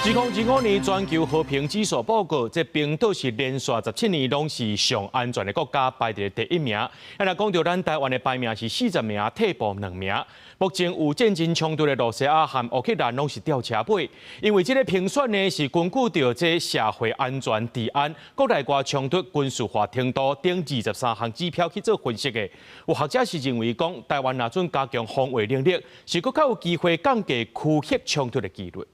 2025年全球和平指數報告，這冰島是連續17年攏是上安全的國家，排佇第一名。啊，若講著咱台灣的排名是40名，退步2名。目前有戰爭衝突的露西亞和烏克蘭攏是吊車尾，因為這个評選呢是根據著這社會安全、治安、國內外衝突、軍事化程度等23項指標去做分析的。有學者是認為講，台灣若準加強防衛能力，是閣較有機會降低區域衝突的幾率。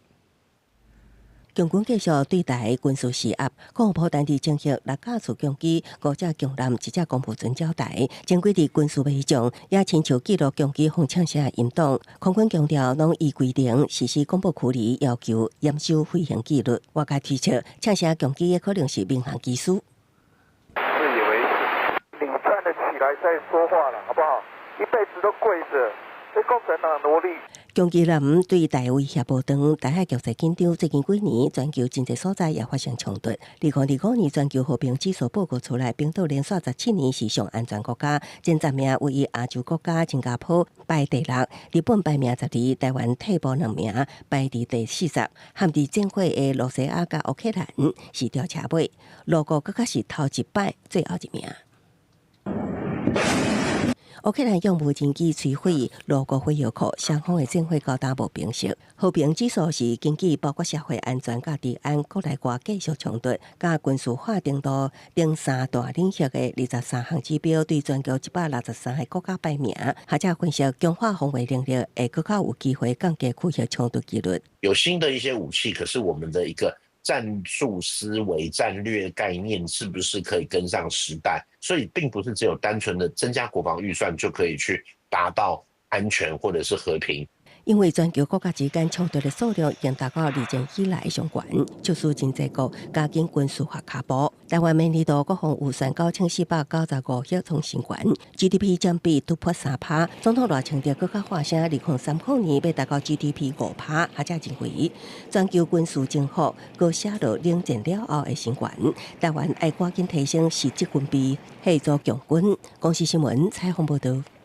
共軍繼續對台軍事施壓，國防部單日偵緝六架次共機、五隻強艦、一隻公報船繞台，正規的軍事飛將也親手記錄共機風槍聲音檔。空軍強調，攏依規定實施廣播距離要求，嚴守飛行紀律。外界推測，槍聲共機也可能是民航機師。自以為是，你站得起來再說話了，好不好？一輩子都跪着，被共產黨奴隸。共機艦對台威脅無斷，台海局勢緊張。最近幾年，全球真濟所在也發生衝突。2025年全球和平指數報告出來，冰島連續17年是上安全國家，前10名位於亞洲國家新加坡排第六，日本排名12，台灣退步2名，排佇第40。陷佇戰火的露西亞佮烏克蘭是吊車尾，俄國閣較是頭一擺最後一名。烏克蘭用無人機摧毀俄國火藥庫，雙方的戰火到今無平息。和平指數是根據包括社會安全、佮治安、國內外繼續衝突、佮軍事化程度等三大領域的23項指標，對全球163個國家排名。學者分析，強化防衛能力會閣較有機會降低區域衝突幾率。有新的一些武器，可是我們的一個戰術思維、戰略概念是不是可以跟上時代？所以，並不是只有單純的增加國防預算就可以去達到安全或者是和平。因為全球國家之間衝突的數量已經達到二戰以來上懸，就是真濟國加緊軍事化跤步。台灣明年度國防預算9495億創新懸，GDP 佔比突破3趴。總統賴清德閣較喊聲，2030年欲達到 GDP 5趴，學者認為全球軍事征服閣寫落冷戰了後的新懸，台灣愛趕緊提升實質軍備，協助強軍。公視新聞採訪報導。